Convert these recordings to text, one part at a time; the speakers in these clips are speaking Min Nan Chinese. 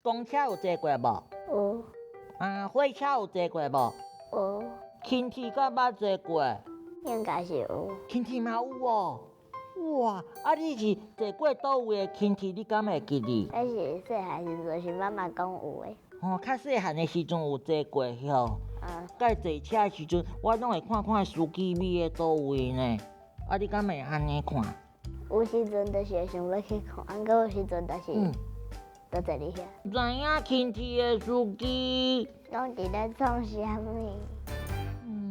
公車有坐過無？有。啊，火車有坐過無？有。輕鐵敢捌坐過？應該是有。輕鐵嘛有哦。哇！啊，你是坐過佗位的輕鐵？你敢會記得？那是細漢時陣，是媽媽講有的。哦，較細漢的時陣有坐過吼。嗯。佮坐車的時陣，我攏會看看司機佇咧佗位呢。啊，你敢會按呢看？有時陣就是會想欲去看，啊，毋過有時陣就是都坐佇遐。知影輕鐵的司機攏佇咧創啥物？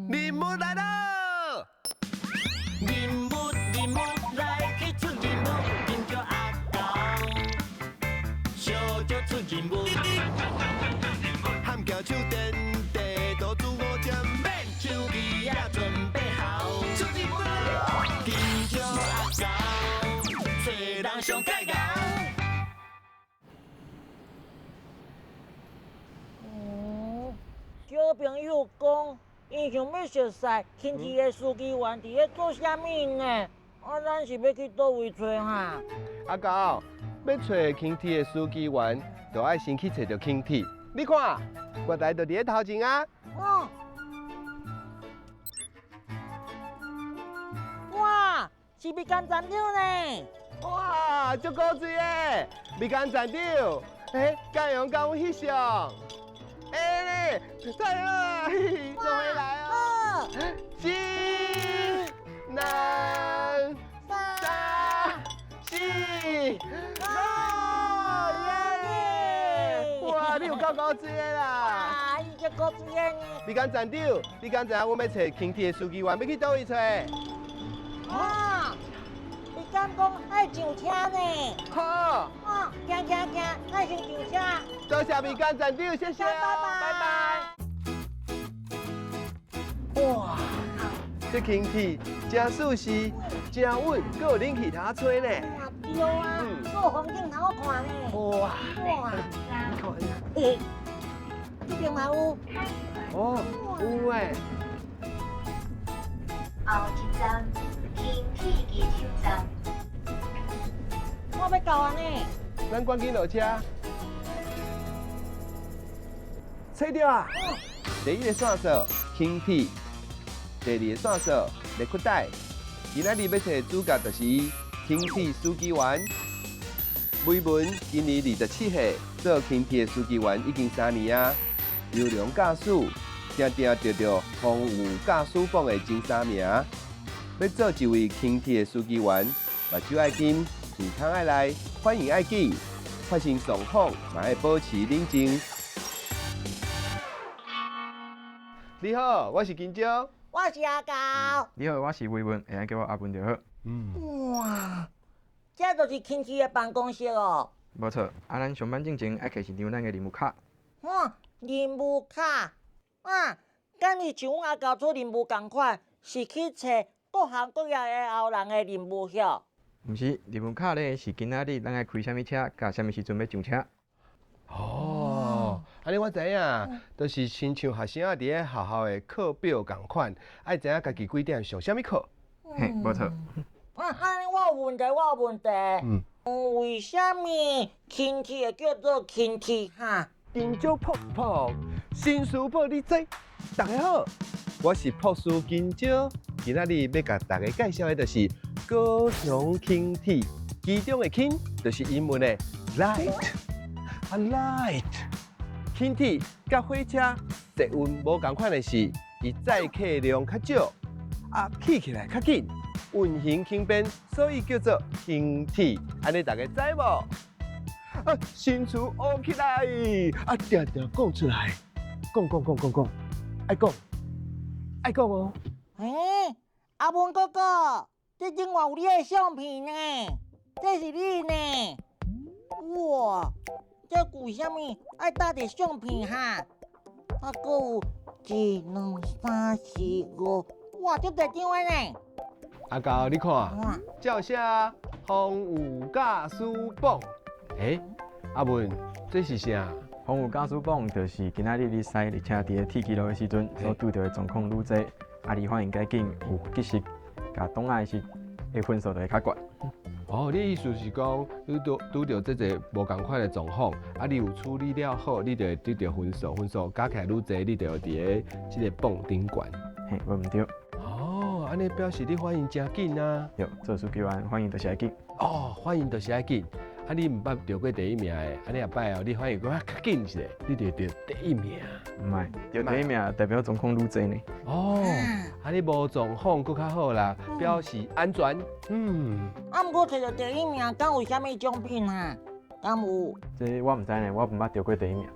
任務來咯！任務任務來去出任務，緊張阿狗，小少出任務。喊叫手電地圖煮五針，免手機也準備好。出任務，緊張阿狗，找人上蓋𠢕。小朋友講，𪜶想欲熟似輕鐵的司機員佇咧做啥物呢？啊，咱是欲去佗位揣哈？阿狗，欲揣輕鐵的司機員，就愛先去揣著輕鐵。你看，月台就佇咧頭前啊。嗯。哇，是美甘站長呢！哇，足古錐的，美甘站長，欸，敢會用共阮翕相？欸，太好啊，做伙來哦。一、兩、三、四、五，耶！哇，你有夠古錐的啦！哇，伊足古錐的呢。美甘站長，你敢知影阮欲揣輕鐵的司機員，欲去佗位揣？啊！你敢講愛上車呢？好。哦，行行行，愛先上車。多謝美甘站長，謝謝哦，拜拜。哇，這輕鐵真舒適，真穩，閣有冷氣通吹呢。對啊，閣有風景通好看呢。哇！哇！你看，欸，這邊嘛有。哦，有欸。後一站，輕鐵機場站。我欲到按呢。咱趕緊落車。揣著啊！第一个線索，輕鐵；第二个線索，熱褲帶。今仔日欲揣的主角就是伊，輕鐵司機員。梅文今年27歲，做輕鐵的司機員已經3年啊。優良駕駛，定定得著風雨駕駛榜的前三名。欲做一位輕鐵的司機員，目睭愛金，耳孔愛利，反應愛緊，發生狀況嘛愛保持冷靜。你好，我是金蕉。我是阿狗。你好，我是維文，會使叫我阿文就好。哇，這就是輕鐵的辦公室哦。無錯，啊，咱上班進前愛摕一張咱的任務卡。哇，任務卡啊，敢是像阮阿狗出任務仝款，是去揣各行各業的後人的任務曉？毋是，任務卡咧是今仔日咱愛開啥物車，佮啥物時陣欲上車。哦，按呢我知影，就是親像學生仔佇咧學校的課表仝款，愛知影家己幾點上啥物課。嘿，無錯。啊，按呢我有問題，我有問題。為啥物輕鐵會叫做輕鐵哈？金蕉噗噗，新事報你知。大家好，我是博士金蕉，今仔日欲共大家介紹的就是高雄輕鐵，其中的輕就是英文的 light，啊 light。輕鐵佮火車捷運無仝款的是，伊載客量較少，啊去起來較緊，運行輕便，所以叫做輕鐵。按呢大家知無？啊，新詞學起來，啊，定定講出來，講講講講講，愛講，愛講哦。欸，阿文哥哥，這頂嘛有你的相片呢，這是你呢。哇，這為啥物愛搭佇相片哈？啊，閣有一、兩、三、四、五，哇，足濟張的呢。阿狗，你看，這有寫風雨駕駛榜。欸，阿文，這是啥？風雨駕駛榜就是今仔日你駛列車佇咧鐵枝路的時陣，所拄著的狀況愈濟，啊，你反應較緊，有及時共擋仔的時的分數就會較懸。哦，你意思是講，你拄拄著這個無仝款的狀況，啊，你有處理了好，你就會得著分數，分數加起來愈濟，你就會佇咧這個榜頂懸。嘿，無毋對。哦，按呢表示你反應誠緊啊。對，做書記員反應就是愛緊。哦，反應就是愛緊。啊，你毋捌著過第一名的，按呢後擺哦，你反應閣較緊一下，你就會著第一名。毋係，著第一名代表狀況愈濟呢。哦，啊，你無狀況閣較好啦，表示安全。嗯。啊，毋過摕著第一名，敢有啥物獎品啊？敢有？這我毋知呢，我毋捌著過第一名。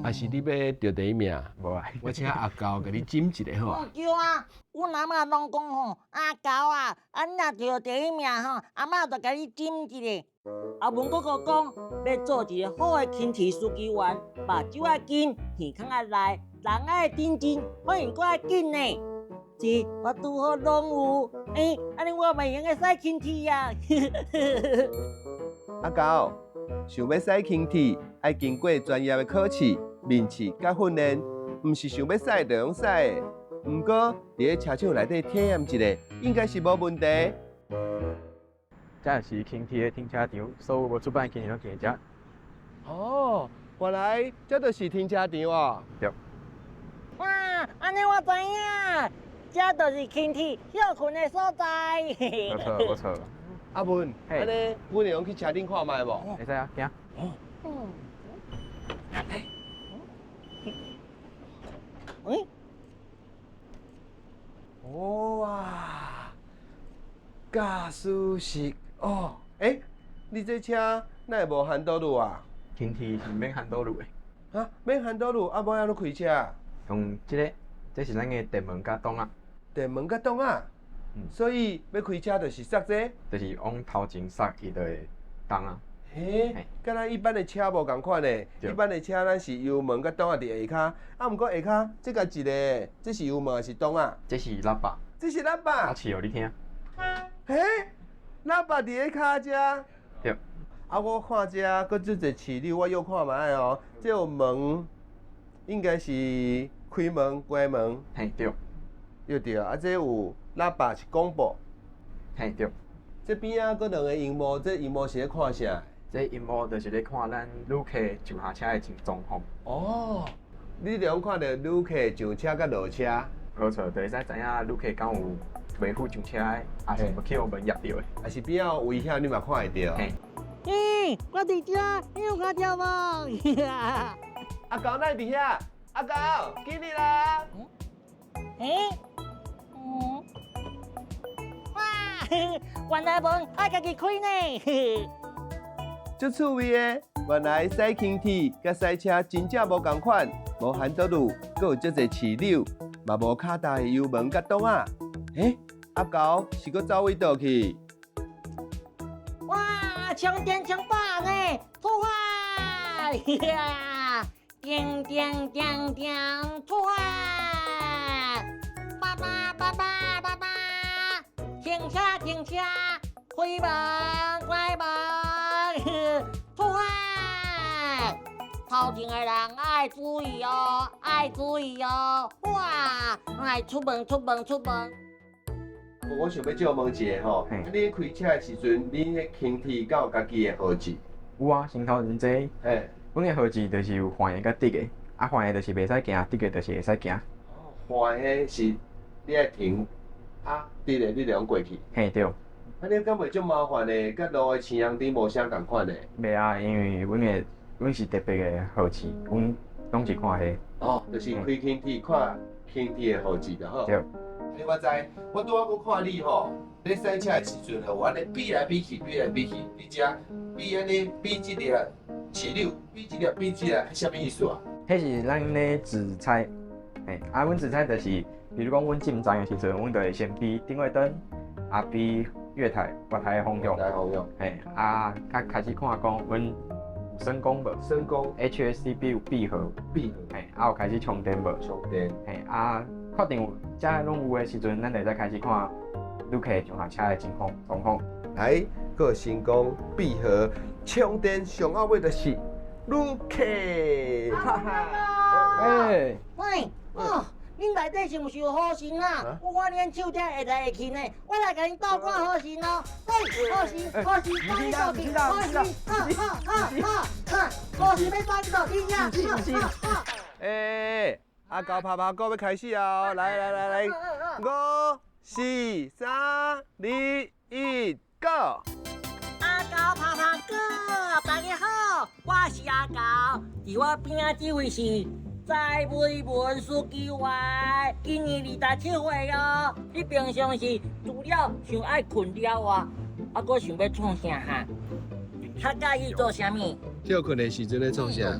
啊是你欲著第一名？無啊。我請阿狗共你斟一下好啊。對啊，阮阿嬤攏講吼，阿狗啊，啊你若著第一名吼，阿嬤就共你斟一下。阿文哥哥講，欲做一个好的輕鐵司機員，目睭愛緊，耳孔愛利，人愛認真，反應閣愛緊呢。這我拄好攏有，欸，按呢我嘛會用得駛輕鐵啊。阿狗，想欲駛輕鐵，愛經過專業的考試、面試佮訓練，毋是想欲駛就用駛的。毋過，佇咧車廠內底體驗一下，應該是無問題。這是輕鐵的停車場，所有無出版的輕鐵攏停佇遮。哦，原來這就是停車場哦。對。哇，按呢我知影，這就是輕鐵歇睏的所在。無錯，無錯。阿文，按呢，阮會用去車頂看覓無？會使啊，行。嗯。喂。哇，駕駛室哦，欸，你這車哪會無핸들啊？輕鐵是免핸들的。啊，免핸들啊，欲按怎開車？用這个，這是咱的電門佮擋仔。電門佮擋仔。所以欲開車就是剎這個。就是往頭前剎，伊就會動啊。嘿，佮咱一般的車無仝款呢。一般的車咱是油門佮擋仔佇下跤，啊，毋過下跤這个一个，這是油門還是擋仔？這是喇叭。這是喇叭。我試予你聽。嘿，喇叭佇咧跤遮。對。啊，我看遮閣足濟飼料，我臆看覓哦。這有門，應該是開門、關門。嘿，對。對對，啊，這有喇叭是廣播。嘿，對。這邊仔閣兩个螢幕，這螢幕是咧看啥？這螢幕就是咧看咱旅客上下車的狀況。哦，你就看著旅客上車佮落車。無錯，就會使知影旅客敢有袂赴上車的，抑是無去予門挾著的。抑是邊仔有危險，你嘛看會著。嘿。咦，我佇遮，你有看著無？阿狗哪會佇遐？阿狗，緊入來。欸？嗯。哇，原來門愛家己開呢。足趣味的，原來駛輕鐵佮駛車真正無仝款，無핸들閣有足濟飼料，嘛無較大的油門佮擋仔。欸，阿狗是閣走佗倒去？哇，充電充飽呢，出發！叮叮叮叮，出發！爸爸爸爸爸爸，停車停車，開門關門，出發！頭前的人愛注意哦，愛注意哦！哇，來出門出門出門！我想欲借問一下吼，你開車的時陣，你彼輕鐵敢有家己的號誌？有啊，先頭前坐。嘿，阮的號誌就是有橫的佮直的，啊橫的就是袂使行，直的就是會使行。橫的是你愛停，啊直的你就用過去。嘿，對。啊，你敢袂足麻煩的？佮路的青紅燈無啥仝款的。袂啊，因為阮的阮是特別的號誌，阮攏是看彼。哦，就是開輕鐵看輕鐵的號誌就好。對。欸，我知，我拄仔閣看你吼，咧駛車的時陣吼，有按呢比來比去，比來比去，你遮比按呢比這粒飼料，比這粒比這粒，彼啥物意思啊？彼是咱咧指猜，嘿，啊，阮指猜就是，比如講阮進站的時陣，阮就會先比定位燈，啊比月台月台的方向，月台方向，嘿，啊，較開始看講阮有升降無？升降 HSCB 有閉合，閉合，嘿，啊有開始充電無？充電，嘿，啊，確定有遮攏有的時陣，咱就會使開始看旅客上下車的情況狀況。來，閣升降閉合充電，上後尾就是旅客，哈哈。欸，喂，哦，恁內底是毋是有好神啊？我看恁手這會來會去呢，我來共恁鬥看好神哦。嘿，好神，好神，幫你鬥去，好神，哈哈哈哈哈，好神欲幫你鬥去呀！哈哈。欸，阿猴拍拍鼓欲開始哦！來來來來，五、四、三、二、一，Go！阿猴拍拍鼓，大家好，我是阿猴，佇我邊仔這位是翟威文書記員，今年27歲哦。你平常時除了想愛睏了外，啊，閣想欲創啥哈？較佮意做啥物？歇睏的時陣咧創啥？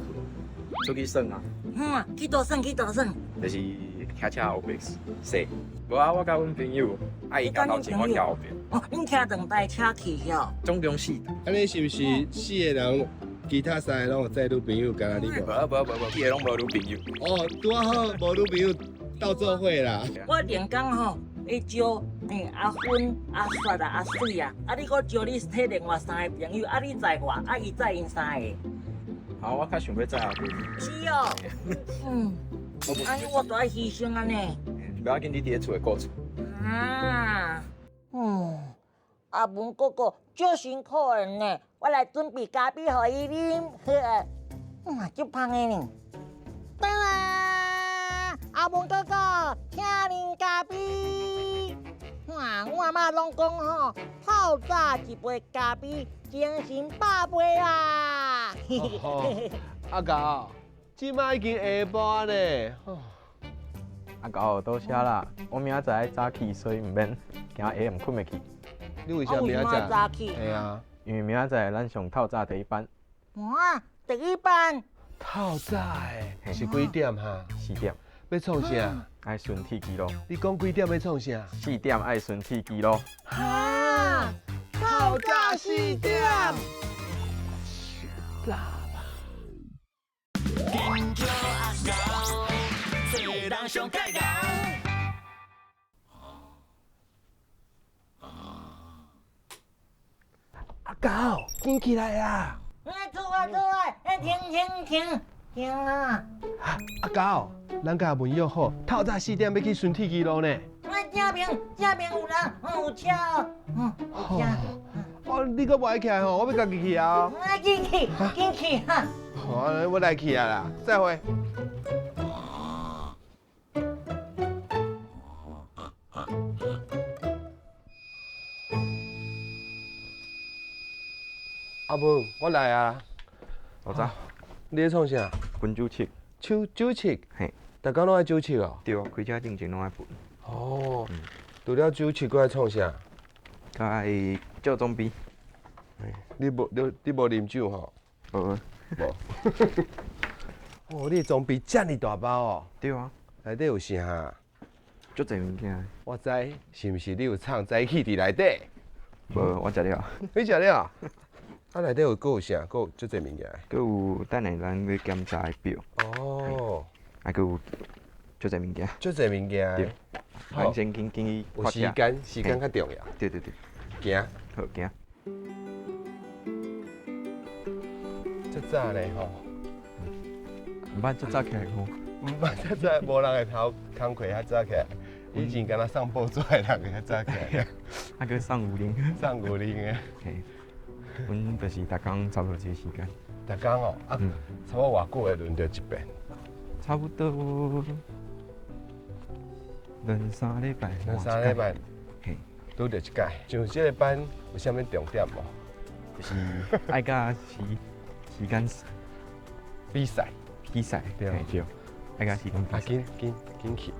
出去耍啊！嗯，去佗耍去佗耍？就是騎車後壁踅。無啊，我佮阮朋友，啊伊駕頭前，我徛後壁。哦，恁騎兩台車去囂？總共四台。按呢是毋是四個人？其他三个攏有載女朋友，敢若你無？無無無無，四個攏無女朋友。哦，拄仔好無女朋友鬥做伙啦。我連工吼會招阿芬、阿雪啊、阿水啊，啊你閣招你彼另外三个朋友，啊你載我，啊伊載𪜶三个。好，我較想欲載阿芬。是哦。嗯。按呢我著愛犧牲按呢。無要緊，你佇咧厝會顧厝。啊。嗯。阿文哥哥足辛苦的呢，我來準備咖啡予伊啉。嗯，足芳的呢。轉來，阿文哥哥，請啉咖啡。哇，阮阿嬤攏講吼，透早一杯咖啡，精神百倍啊！阿猴，這擺已經下晡呢。阿猴，多謝啦，我明仔載愛早起，所以毋免驚下暗睏袂去。你為啥明仔載？會啊，因為明仔載咱上透早第一班。哇，第一班。透早的，是幾點哈？四點。欲創啥？愛巡鐵支路。你講幾點欲創啥？四點愛巡鐵支路。哈！透早四點。早吧。緊張阿猴，做人上蓋猴。阿猴，緊起來啊！哎，出來出來！哎，停停停停啊！阿猴，咱佮阿文約好，透早四點欲去巡鐵支路呢。哎，這邊這邊有人，有車哦，嗯，有車。哦，你閣無愛起來吼，我欲家己去啊。哎，緊去，緊去哈！好，我來去啊啦，再會。阿文，我來啊！老早，你咧創啥？噴酒漆。酒酒漆？嘿。逐工攏愛酒漆哦？對啊，開車進前攏愛噴。哦。除了酒漆，閣愛創啥？閣愛照裝備。你無你你無啉酒吼？無。無。哦，你的裝備遮爾大包哦？對啊。內底有啥？足濟物件。我知，是毋是你有藏早起佇內底？無，我食了。你食了？啊，內底有閣有啥？閣有足濟物件。閣有等下咱欲檢查的表。哦。啊，閣有足濟物件。足濟物件。對。咱先緊緊去。有時間，時間較重要。對對對。行。好，行。足早咧吼。毋捌足早起來過。毋捌遮早，無人會頭工課遐早起來。以前敢若送報紙的人會較早起來。啊，閣送牛奶。送牛奶的。嘿。阮就是逐工差不多這個時間。逐工哦，啊，差不多偌久會輪著一遍？差不多兩三禮拜。兩三禮拜。嘿，拄著一擺。像這個班有啥物重點無？就是愛佮時時間比賽。比賽，對對。愛佮時間比賽。啊，緊緊緊去。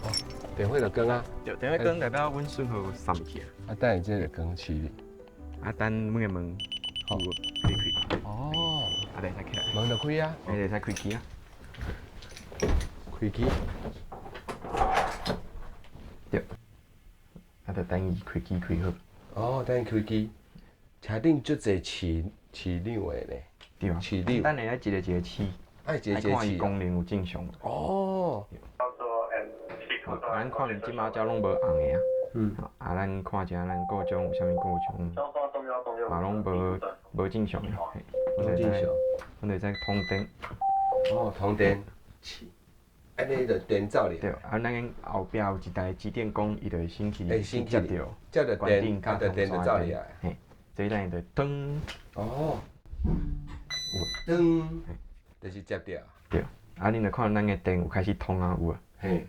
哦，電火就關啊。對，電火關代表阮信號送袂去啊。啊，等下這個關起。啊，等阮的門好開開。哦。啊，就會使起來。門就開啊。就會使開機啊。開機。對。啊，就等伊開機開好。哦，等伊開機。車頂足濟飼飼料的呢。對啊。飼料。等下愛一个一个試。愛一個一個試。看伊功能有正常無。哦。咱看見這馬遮攏無紅的啊。嗯。啊，咱看一下咱故障有啥物故障，嘛攏無無正常的。無正常。阮就會使通電。哦，通電，按呢就電走咧。對，啊，咱後壁有一台機電工，伊就會先去先接著，接著電，啊，就電就走咧啊。嘿，所以咱就噔。哦。噔，就是接著。對，啊，恁就看咱的電有開始通啊，有啊。嘿。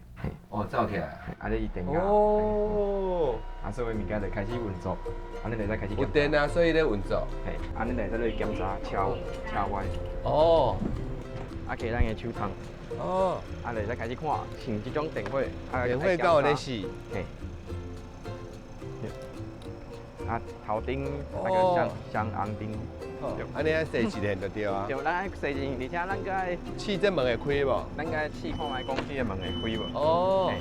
哦，走起來。啊，這是電壓。哦。啊，所有物件就開始運作，啊，恁就會使開始。有電啊，所以咧運作。嘿，啊，恁就會使去檢查車車外。哦。啊，摕咱的手筒。哦。啊，就會使開始看，像這種電火。電火敢有咧死？嘿。啊，頭頂那個雙雙紅燈。按呢愛踅一遍就對啊。對，咱愛踅一遍，而且咱閣愛試這門會開無？咱閣愛試看覓講這个門會開無？哦。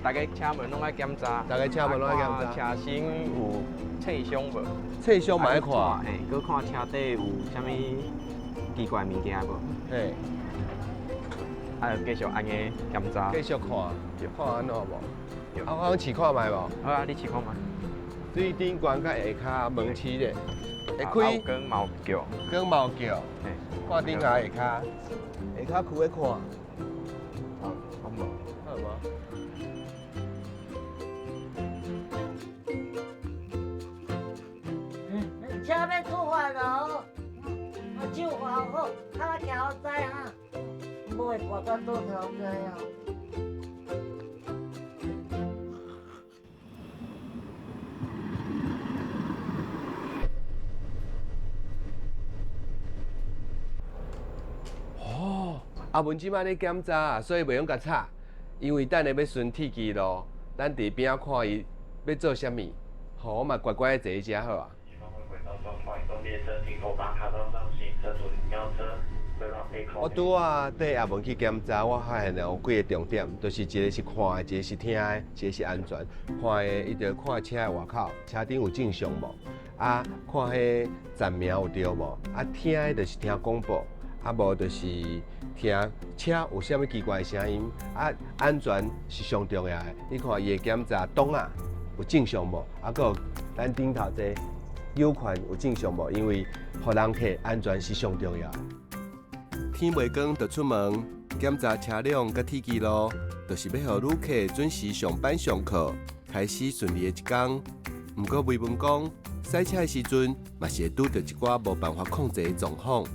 逐个車門攏愛檢查。逐个車門攏愛檢查。車身有擦傷無？擦傷嘛愛看。嘿，閣看車底有啥物奇怪物件無？嘿。啊，繼續按呢檢查。繼續看，看按怎無？啊，我試看覓無？好啊，你試看覓。對頂懸佮下跤門試咧，會開。光嘛有叫。光嘛有叫。看頂下下跤，下跤區咧看。好，好無？好無？車欲出發囉，我手滑好，跤徛好在哈，無會跋到倒頭街啊。哦，阿文這擺咧檢查，所以袂用共吵，因為等下欲巡鐵支路，咱佇邊仔看伊欲做啥物，吼，我嘛乖乖坐佇遮好啊。我拄仔綴阿文去檢查，我發現有幾个重點，就是一个是看的，一个是聽的，一个是安全。看的，伊就看車的外口，車頂有正常無？啊，看彼站名有對無？啊，聽的就是聽廣播，啊無就是聽車有啥物奇怪的聲音。啊，安全是上重要的。你看伊的檢查擋仔有正常無？啊，閣有咱頂頭這油環有正常無？因為予人客安全是上重要的。天未光就出門檢查車輛佮鐵支路，就是欲予旅客準時上班上課，開始順利的一天。毋過維文講，駛車的時陣嘛是會拄著一寡無辦法控制的狀況。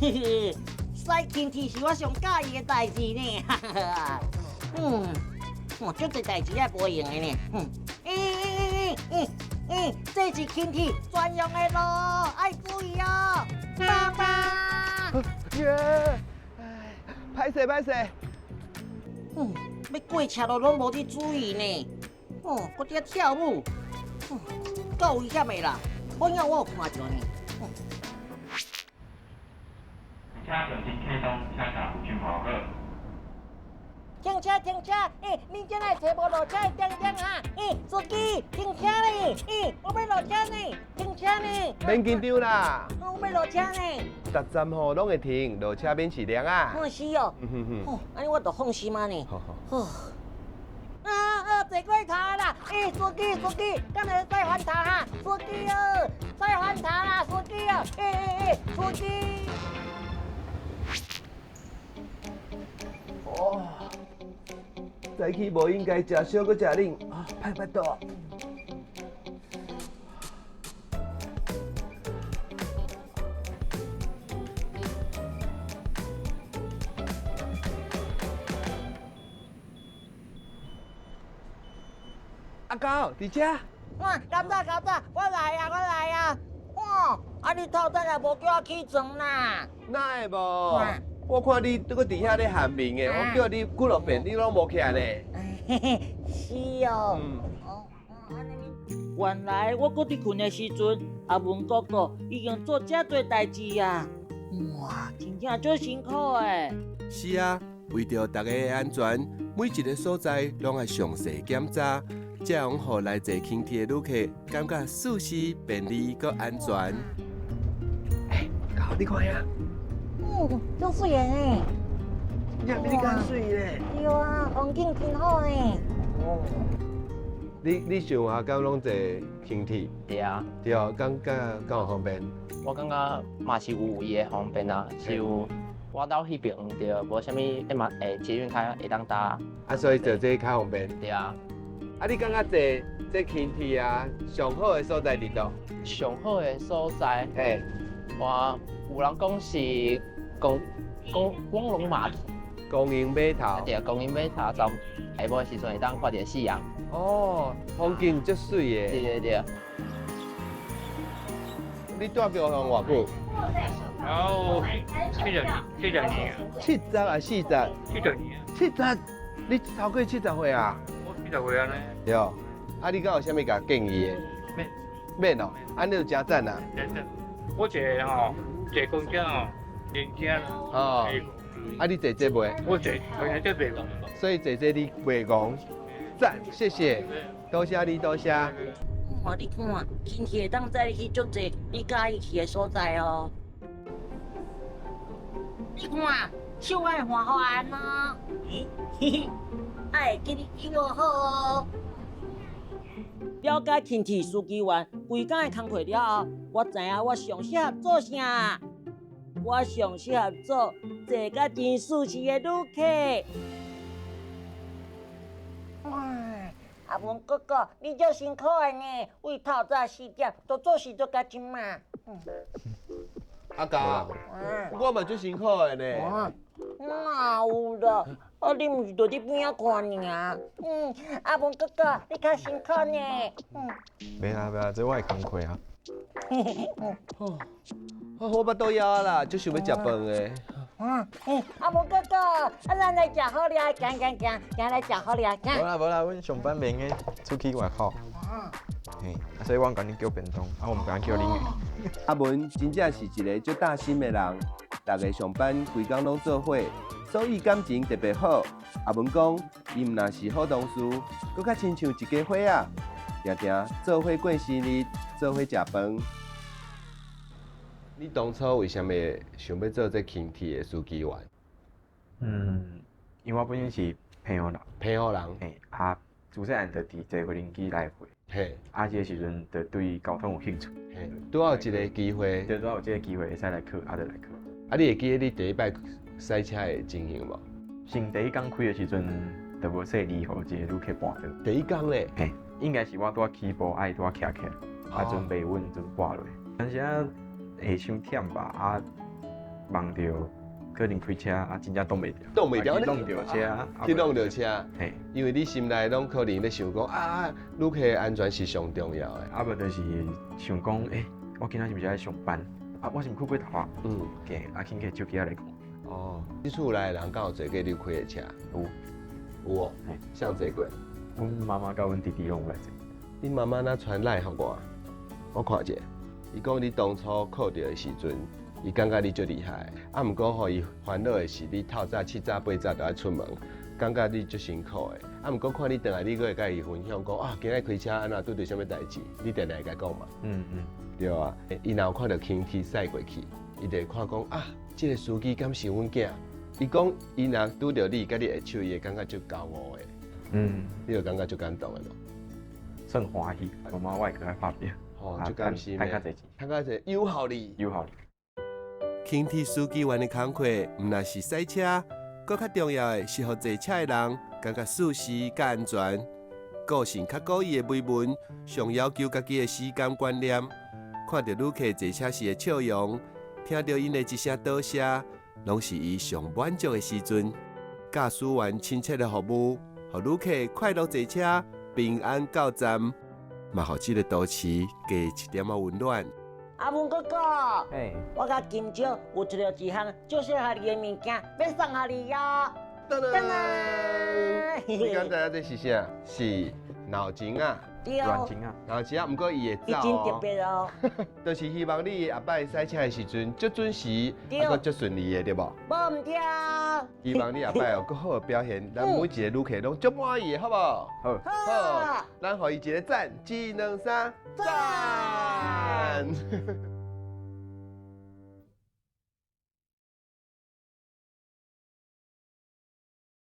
嘿嘿，駛輕鐵是我上喜歡的代誌呢。嗯，哦，足濟代誌也無用的呢。嗯，這是輕鐵專用的路，愛注意哦。爸爸。耶！歹勢歹勢。嗯，欲過車路攏無佇注意呢。哦，閣佇遐跳舞，夠危險的啦！好彩我有看著呢。停車停車！欸，恁這來揣無落車的點點哈？欸，司機停車呢！欸，我欲落車呢！停車呢！免緊張啦。我欲落車呢。逐站吼攏會停，落車免飼量啊。哦，是哦。哦，按呢我就放心啊呢。好好。啊啊！坐過頭啦！欸，司機司機，敢會使翻頭哈？司機哦，使翻頭啦！司機哦，欸欸欸，司機。哦，早起無應該食燒閣食冷，啊，歹腹肚。阿狗，佇遮。哇，較早較早，我來啊，我來啊。哇，啊你透早也無叫我起床啦？哪會無？我看你閣佇遐咧頇眠的，我叫你幾落遍，你攏無起來呢。是哦。原來我閣佇睏的時陣，阿文哥哥已經做遮濟代誌啊！哇，真正足辛苦的。是啊，為著大家的安全，每一个所在攏愛詳細檢查，才會予來坐輕鐵的旅客感覺舒適、便利閣安全。欸，狗，你看遐。嗯，足媠的呢。你看，你較媠咧。對啊，風景真好呢。哦。你上下敢攏坐輕鐵？對啊。對啊，感覺敢有方便？我感覺嘛是有伊的方便啊，是有我兜彼爿就無啥物，欸嘛會捷運較會當搭。啊，所以坐這較方便。對啊。啊，你感覺坐這輕鐵啊，上好的所在佇佗？上好的所在，嘿，哇，有人講是光光光榮碼頭。光榮碼頭。對，光榮碼頭站下晡的時陣會當看著夕陽。哦，風景足媠的。對對對。你住高雄偌久？有70年。 70啊，40？70年。70？你超過70歲啊？我70歲啊呢。對。啊，你敢有啥物共建議的？免。免哦，按呢就誠讚啊。真讚。我坐吼，坐公車吼，連車。哦。啊，你坐這袂？我坐，我這袂戇。所以坐這你袂戇。讚，謝謝，多謝你，多謝。哇，你看，輕鐵會當載你去足濟你佮意去的所在哦。你看，手愛緩緩哦，嘿嘿，愛記得友好哦。了解輕鐵司機員規工的工課了後，我知影我上適合做啥。我上適合做坐甲真舒適的旅客。哇，阿文哥哥，你足辛苦的呢，為透早4點都做事做到這馬。阿嘉，我嘛足辛苦的呢。哪有啦？啊，你毋是就佇邊仔看爾。嗯，阿文哥哥，你較辛苦呢。嗯。袂啦袂啦，這我的工課啊。我腹肚枵啦，足想欲食飯的。嗯，阿文哥哥，啊，咱來食好料，行行行，行來食好料，行。無啦無啦，阮上班袂用得出去外口。嘿，啊，所以我共你叫便當，啊，我毋敢叫恁的。阿文真正是一個足大心的人，逐个上班規工攏做伙，所以感情特別好。阿文講，伊毋若是好同事，閣較親像一家伙仔，定定做伙過生日，做伙食飯。你當初為啥物想欲做這輕鐵的司機員？嗯，因為我本身是澎湖人。澎湖人。嘿，啊，自細漢就佇坐無人機來回。嘿。啊，這個時陣就對交通有興趣。嘿，拄好有一個機會。對，拄好有這個機會會使來考，啊，就來考。啊，你會記得你第一擺駛車的情形無？先第一工開的時陣，就無細膩，予一個旅客絆著。第一工咧？嘿，應該是我拄仔起步，愛拄仔徛起來，啊，陣袂穩，陣跌落。但是啊，會傷忝吧？啊，夢著可能開車啊，真正擋袂著，擋袂著，去弄著車，去弄著車。嘿，因為你心內攏可能咧想講啊，旅客安全是上重要的。啊，無就是想講，欸，我今仔是毋是愛上班？啊，我是毋是睏過頭啊？嗯，啊，緊摕手機仔來看。哦，你厝內的人敢有坐過你開的車？有，有哦。誰坐過？阮媽媽佮阮弟弟攏有來坐。你媽媽若傳來予我，我看者。伊講你當初考著的時陣，伊感覺你足厲害。啊，毋過吼，伊煩惱的是你透早7早8早就愛出門，感覺你足辛苦的。啊，毋過看你轉來，你閣會佮伊分享講啊，今日開車按怎拄著啥物代誌，你定定會共講嘛。嗯嗯，對啊。伊若有看著輕鐵駛過去，伊就會看講啊，這個司機敢是阮囝？伊講伊若拄著你，佮你握手，伊會感覺足驕傲的。嗯，你有感覺足感動的無？算歡喜，媽媽我會閣愛拍拚。哦，足感謝。趁較濟錢，趁較濟，有效率，有效率。輕鐵司機員的工課，毋但是駛車，閣較重要的是，予坐車的人感覺舒適佮安全。個性較古意的美文，上要求家己的時間觀念。看著旅客坐車時的笑容，聽著𪜶的一聲多謝，攏是伊上滿足的時陣。駕駛員親切的服務，予旅客快樂坐車，平安到站，嘛予這個都市加一點仔溫暖。阿文哥哥，我佮金蕉有揣著一項足適合你的物件，欲送予你喲。噔噔，你敢知影這是啥？是腦筋啊，對，軟筋啊，腦筋啊，毋過伊會走伊真特別哦。就是希望你後擺駛車的時陣，足準時，啊，閣足順利的，對無？無毋對。希望你後擺有閣好的表現，咱每一個旅客攏足滿意的，好無？好。好，咱予伊一個讚，一、兩、三，讚。